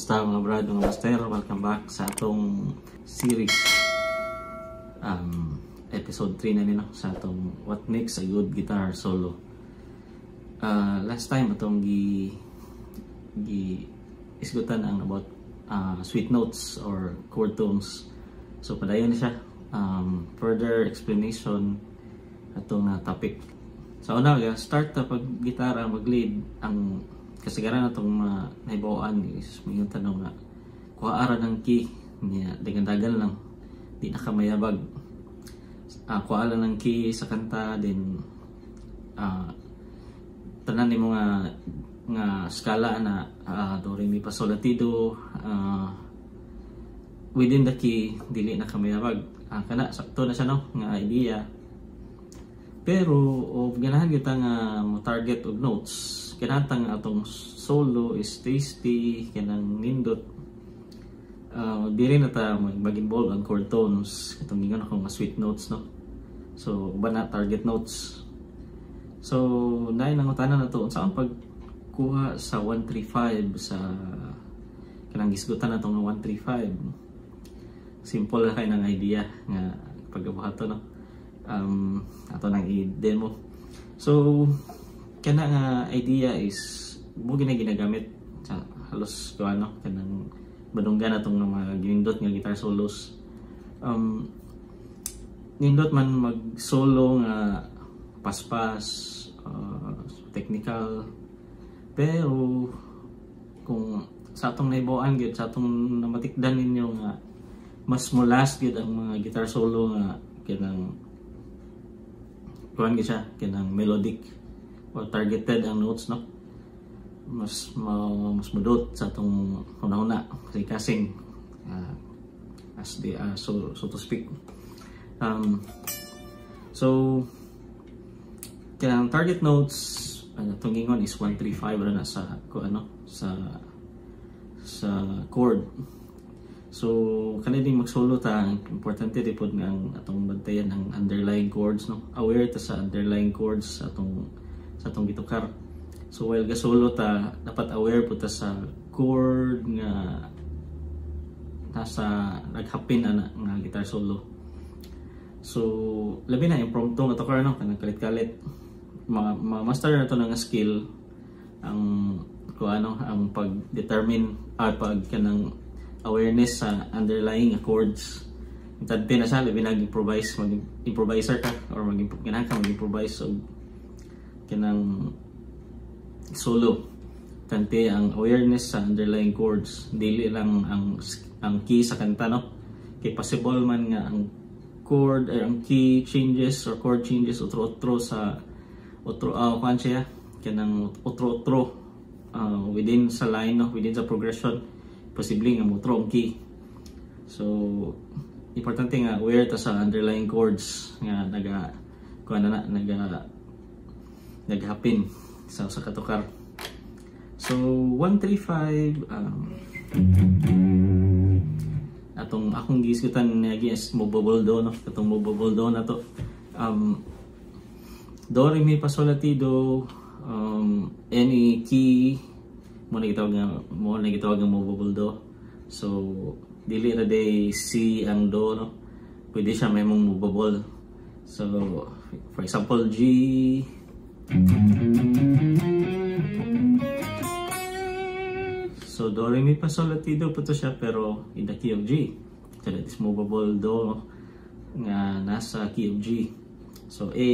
Kumusta, mga brad, mga master? Welcome back sa atong series. Episode 3 na nino sa atong What Makes a Good Guitar Solo. Last time atong gi gi isgutan ang about sweet notes or chord tones. So padayon na siya. Further explanation atong topic. Sa una, start ta pag gitara, mag-lead, ang kasagaran atong nahibaw-an is may tanong nga kuha ra ng key niya, dagan-dagan lang, di na ka mayabag, kuha lang ng key sa kanta, then tanan nimo nga nga skala na do re mi fa sol la ti do, within the key, dili na ka mayabag. Kana sakto na siya, no, nga idea. Pero og ganahan kita nga mo target og notes, ganahan ta nga atong solo is tasty, kanang nindot, diri na ta mag-involve ang chord tones, katong ingon ako nga sweet notes, no? So uban na target notes. So naay nangutana na to, unsa ang pagkuha sa 135 sa kanang gisgutan na tong 135? Simple na kay ng idea nga pagkabuhato, no? Ato nang i-demo. So kana nga idea is mo gina ginagamit sa halos ko ano kanang badunggan atong mga ginindot nga guitar solos. Nindot man mag solo nga paspas, technical, pero kung sa atong nahibaw-an gyud, sa atong namatikdan ninyo nga mas mo-last gyud ang mga guitar solo nga kanang kuan gyud siya, kanang melodic or targeted ang notes, no? Mas mudot sa atong hunahuna kasi kasing as the so to speak. So kanang target notes atong ingon is 135 ra na sa ko ano sa chord. So kani ding magsolo ta, importante di pod nga ang atong bantayan ang underlying chords, no? Aware ta sa underlying chords sa atong gitukar. So while gasolo ta, dapat aware po ta sa chord nga nasa naghapin ana nga guitar solo. So labi na impromptu nga tukar, no, kanang kalit-kalit, ma-master na to nga skill ang kung ano ang pag-determine pag kanang awareness sa underlying chords. Importante na siya labi nag-improvise, mag-improviser ka or mag ganahan ka mag-improvise og kanang solo. Importante ang awareness sa underlying chords, dili lang ang key sa kanta, no, kay possible man nga ang chord ay ang key changes or chord changes otro-otro sa otro, kuan siya kanang otro-otro within sa line, no, within sa progression, posible nga motro ang key. So importante nga aware ta sa underlying chords nga naga kuan na naga naghapin sa katukar. So 135, atong akong gisgutan niya is movable do, no? Katong movable do na to, do re mi fa sol la ti do, any key mo na gitawag nga movable do. So dili ra day C ang do, no? Pwede siya may mong movable. So for example, G. So do re mi fa sol la ti do po to siya, pero in the key of G. So that is movable do nga nasa key of G. So A,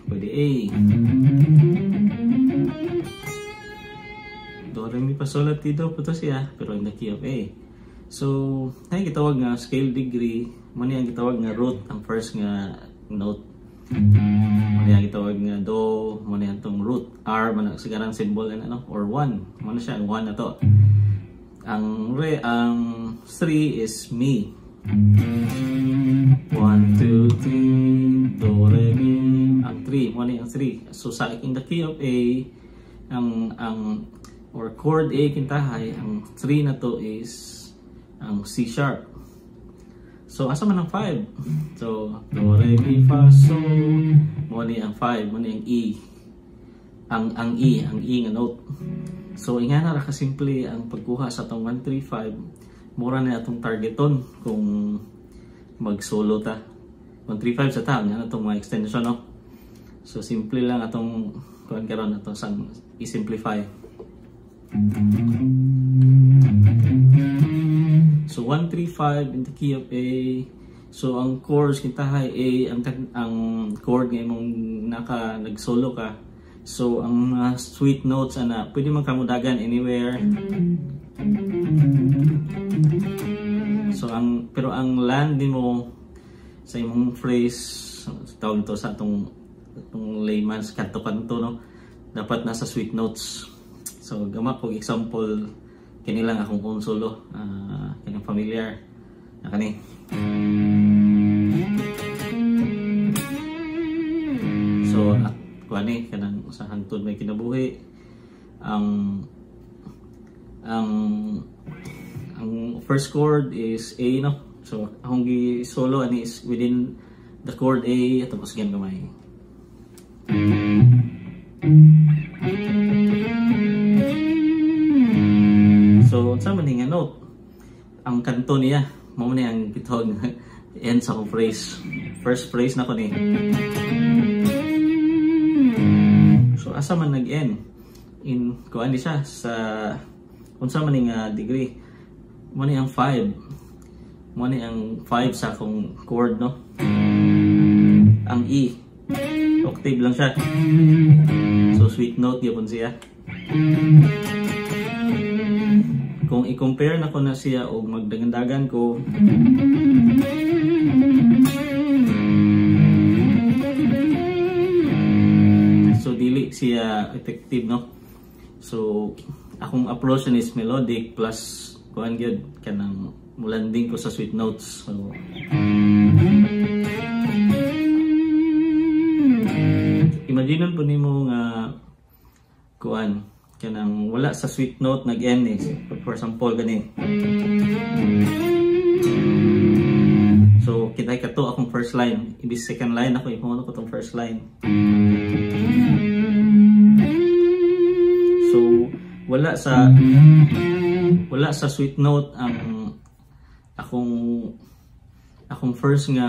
pwede A. Do re mi fa sol la ti do po to siya, pero in the key of A. So ay gitawag nga scale degree, mo ni ang gitawag nga root, ang first nga note. Mo ni ang gitawag nga do, mo ni atong root R man ang sigarang symbol ana, no, or 1. Mo na siya ang 1 na to. Ang re, ang 3 is mi. 1 2 3 do re mi. Ang 3 mo ni ang 3. So sa in the key of A, ang or chord A kintahay, ang 3 na to is ang C sharp. So asa man ang 5? So do re mi fa sol, mo ni ang 5, mo ni ang E. Ang E, ang E nga note. So ingana ra ka simple ang pagkuha sa atong 1 3 5. Mura na atong targeton kung mag-solo ta. 1 3 5 sa ta nya atong mga extension, no. So simple lang atong kuan karon, atong sang i-simplify. So 1 3 5 in the key of A. So ang chords kintahay A ang chord nga imong naka nag-solo ka. So ang mga sweet notes ana pwede man kamudagan anywhere. So ang pero ang land nimo sa imong phrase, tawag to sa atong layman's kanto-kanto, no, dapat nasa sweet notes. So gama ko example kini lang akong own solo, kanang familiar na kani. So kuani kanang sa hangtod may kinabuhi ang first chord is A, no. So akong gi solo ani is within the chord A, tapos gan gamay. So unsa man ni nga note ang kanto niya, mao ni ang gitawag end sa akong phrase. First phrase na ko ni. So asa man nag-end in kuan di siya sa unsa man ni nga degree, mo ni ang 5, mo ni ang 5 sa akong chord, no. Ang E octave lang siya, so sweet note gyapon siya. Kung i-compare na ko na siya og magdagandagan ko, so dili siya effective, no. So akong approach is melodic plus kuan gyud kanang mulanding ko sa sweet notes. So imagine po nimo nga kuan kanang wala sa sweet note nag-end eh. For example gani. So kitay kato akong first line, ibig second line ako ipuno ko tong first line. So wala sa sweet note ang akong first nga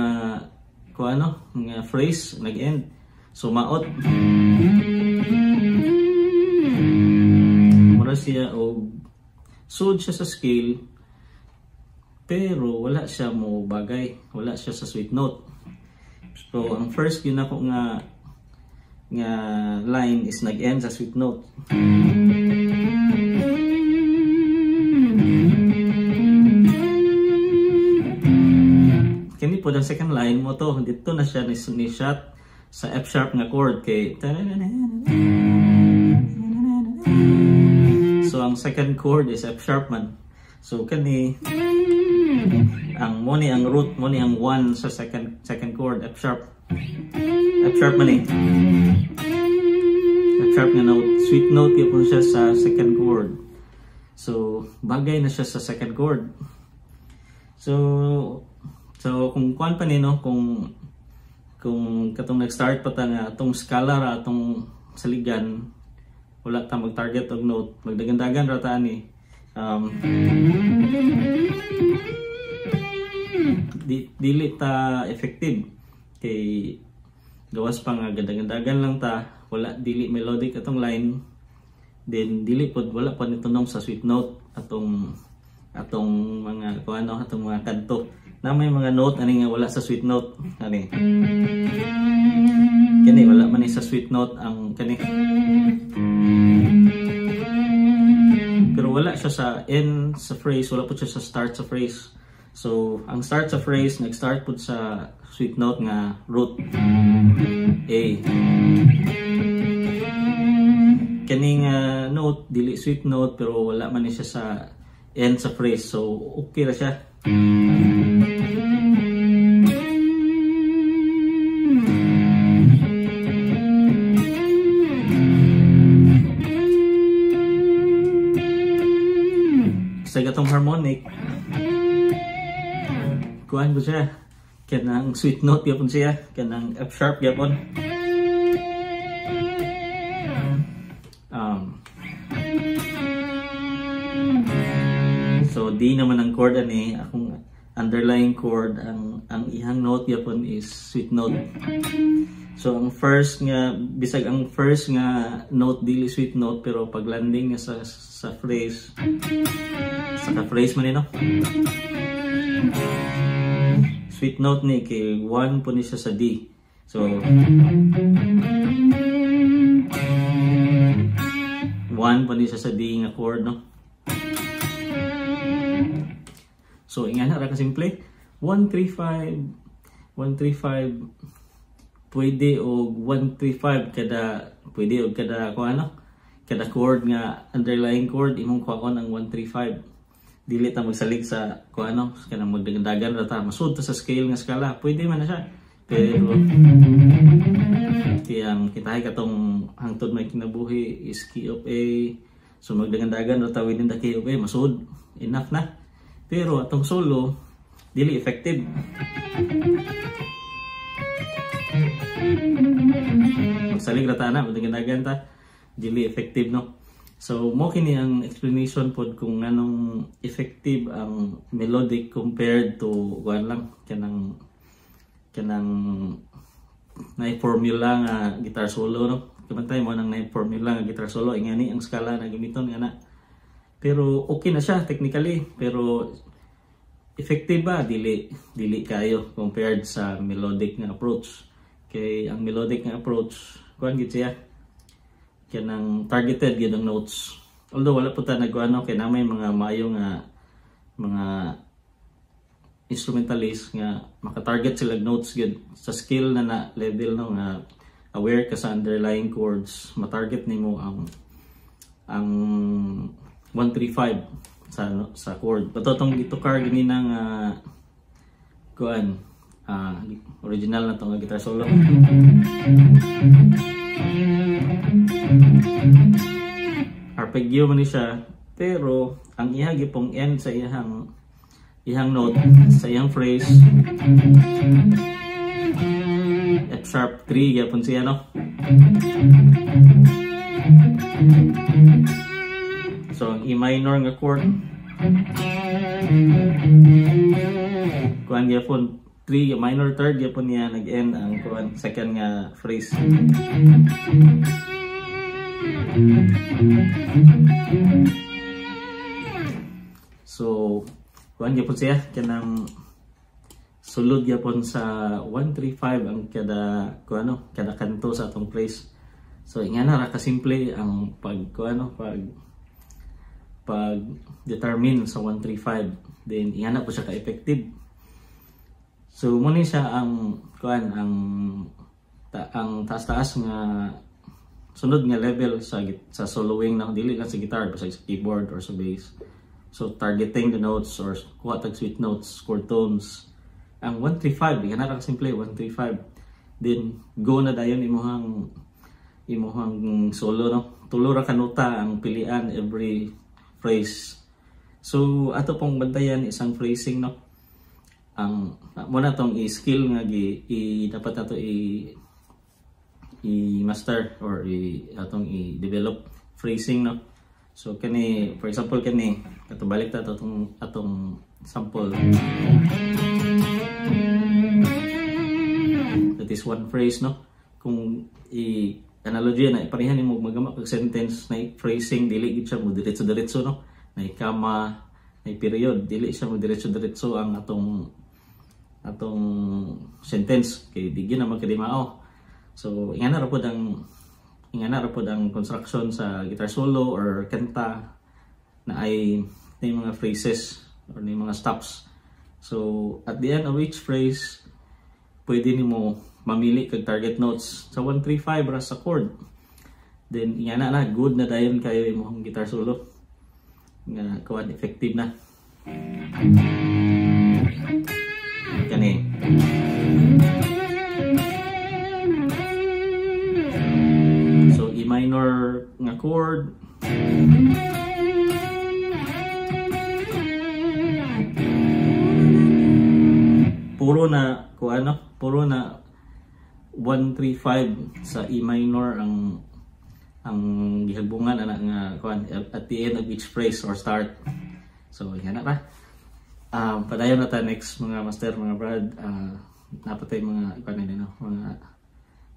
kuan, no, nga phrase nag-end. So maot mura siya og sud siya sa scale, pero wala siya mo bagay, wala siya sa sweet note. So ang first yun ako nga line is nag-end sa sweet note. Kini po ang second line mo to, dito na siya ni shot sa F sharp nga chord kay. So ang second chord is F sharp man. So kani ang mo ni ang root, mo ni ang 1 sa second chord, F sharp. F sharp man ni. F sharp nga note, sweet note gyud siya sa second chord. So bagay na siya sa second chord. So kung kuan pa ni, no, kung katong nag-start pa ta nga atong skala ra atong saligan, wala ta mag-target og note, magdagandagan ra ta ani. Dili ta effective kay gawas pa nga gandagandagan lang ta, wala dili melodic atong line, then dili pod wala pa ni tunong sa sweet note atong mga kuano, atong mga kanto. Na may mga note ani nga wala sa sweet note ani. Kani wala man ni sa sweet note ang kani. Pero wala siya sa end sa phrase, wala pud siya sa start sa phrase. So ang start sa phrase nag-start pud sa sweet note nga root A. Kaning note dili sweet note pero wala man ni siya sa end sa phrase. So okay ra siya. Sa gatong harmonic kuan ko siya kanang sweet note gyapon siya, kanang F sharp gyapon. So D naman ang chord ani, akong underlying chord, ang ihang note gyapon is sweet note. So ang first nga, bisag ang first nga note dili sweet note, pero pag landing nga sa phrase, sa ka phrase man ni, no, sweet note ni kay 1 po ni siya sa D. So 1 po ni siya sa D nga chord, no. So ingana ra ka simple, 1 3 5 1 3 5, pwede og 1 3 5 kada, pwede og kada kung ano, kada chord nga underlying chord imong kuhaon ang 1 3 5. Dili ta magsalig sa kung ano, kanang magdagandagan ra ta, masud ta sa scale nga skala, pwede man na siya. Pero kaya kitahay katong hangtod may kinabuhi is key of A, so magdagandagan ra ta within the key of A, masud, enough na. Pero atong solo dili effective. Magsalig ra ta na, magdagandagan ta, dili effective, no. So mo kini ang explanation pod kung nganong effective ang melodic compared to kuan lang, kanang kanang naay formula nga guitar solo, no. Kabantay mo nang naay formula nga guitar solo, ingani ang skala na gamiton nga na. Pero okay na siya technically, pero effective ba? Dili, dili kayo compared sa melodic nga approach. Kay ang melodic nga approach, kuan gid siya, kanang targeted gyud ang notes. Although wala po ta nagkuano kay na may mga maayo nga mga instrumentalist nga maka-target sila notes gyud sa skill na na level, no, nga aware ka sa underlying chords, ma-target nimo ang 1 3 5 sa chord. Bato tong gitukar gini nga kuan, original na tong guitar solo. Arpeggio man ni siya, pero ang iya gipong end sa iyang iyang note sa iyang phrase F sharp 3 gyapon siya, no. So ang E minor nga chord kuan gyapon 3 minor third gyapon niya nag-end ang kuan second nga phrase. So kuan gyapon siya kanang sulod gyapon sa 1 3 5 ang kada kuano, kada kanto sa atong phrase. So ingana ra ka simple ang pag kuano, pag pag determine sa 1 3 5, then ingana po siya ka effective. So mo ni siya ang kuan, ang taas-taas nga sunod nga level sa soloing na, dili lang sa guitar, basta sa keyboard or sa bass. So targeting the notes or kuha tag sweet notes, chord tones. Ang 1 3 5, di ka simple 1 3 5. Then go na dayon imuhang imuhang solo, no. Tulo ra ka nota ang pilian every phrase. So ato pong bantayan isang phrasing, no. Ang mo na tong i-skill nga gi i, dapat nato i-master or i atong i-develop phrasing, no. So kani, for example, kani ato balik ta atong atong sample. That is one phrase, no. Kung i analogy na iparehan nimo magama kag sentence na phrasing, dili gid siya mo diretso-diretso, no. Na comma, na period, dili siya mo diretso-diretso ang atong atong sentence kay di gyud na magkadimao. So ingana ra pod ang construction sa guitar solo or kanta na ay na mga phrases or na mga stops. So at the end of each phrase, pwede nimo mamili kag target notes sa 1 3 5 ra sa chord. Then ingana na, good na dayon kayo imong guitar solo nga kuan, effective na. Kani so E minor nga chord, puro na kuan, no? Puro na 1 3 5 sa E minor ang gihagbungan ana nga kuan at the end of each phrase or start. So yan na ra. Padayon na ta next, mga master, mga brad. Naa pa tay mga ikuan no, mga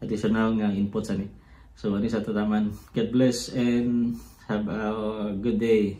additional nga inputs ani. So ani sa tataman. God bless and have a good day.